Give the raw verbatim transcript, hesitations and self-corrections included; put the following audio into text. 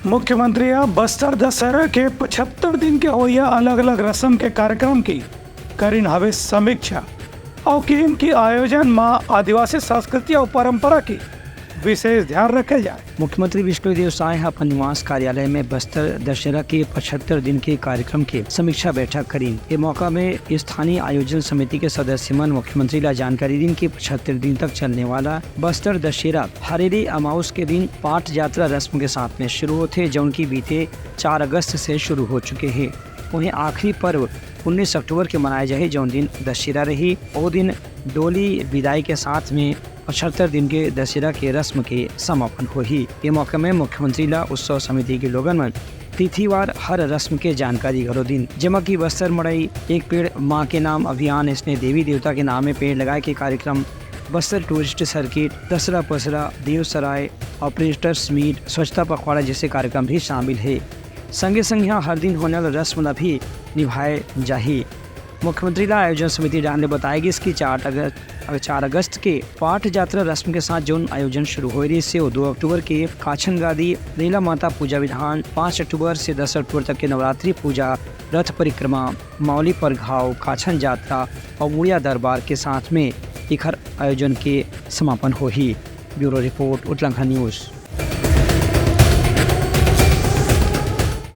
मुख्यमंत्री ह बस्तर दशहरा के पचहत्तर दिन के होइया अलग-अलग रस्म के कार्यक्रम के करिन हवे समीक्षा। अउ किहिन कि आयोजन म आदिवासी संस्कृति अउ परंपरा के विशेष ध्यान रखे जाए। मुख्यमंत्री विष्णुदेव साय ह अपन निवास कार्यालय में बस्तर दशहरा के पचहत्तर दिन के कार्यक्रम के समीक्षा बैठक करिन। ये मौका में स्थानीय आयोजन समिति के सदस्य मन मुख्यमंत्री ला जानकारी दिन कि पचहत्तर दिन तक चलने वाला बस्तर दशहरा हरेली अमावस के दिन पाट जात्रा रस्म के साथ में शुरू होथे, जौन की बीते चार अगस्त से शुरू हो चुके हे। वहीं आखिरी पर्व उन्नीस अक्टूबर के मनाए जाही, जौन दिन दशहरा रही। ओ दिन डोली विदाई के साथ में पचहत्तर दिन के दशहरा के रस्म के समापन होही। ये मौके में मुख्यमंत्री ला उत्सव समिति के लोगन मन तिथिवार हर रस्म के जानकारी घलो दिन, जेमा की बस्तर मड़ई, एक पेड़ माँ के नाम अभियान, इसने देवी देवता के नाम में पेड़ लगाए के कार्यक्रम, बस्तर टूरिस्ट सर्किट, दसरा पसरा, देवसराय, ऑपरेटर्स मीट, स्वच्छता पखवाड़ा जैसे कार्यक्रम भी शामिल हे। संगे संग यहाँ हर दिन होने वाला रस्म ला भी निभाए जाही। मुख्यमंत्री ला आयोजन समिति डहान ले बताया गिस कि चार अगस्त, चार अगस्त के पाट जात्रा रस्म के साथ जोन आयोजन शुरू होए रहिस हे, वो दो अक्टूबर के काछन गादी, रेला माता पूजा विधान, पाँच अक्टूबर से दस अक्टूबर तक के नवरात्रि पूजा, रथ परिक्रमा, मौली परघाव, काछन जात्रा और मुड़िया दरबार के साथ में एखर आयोजन के समापन होही। Bureau report, Utlangha news.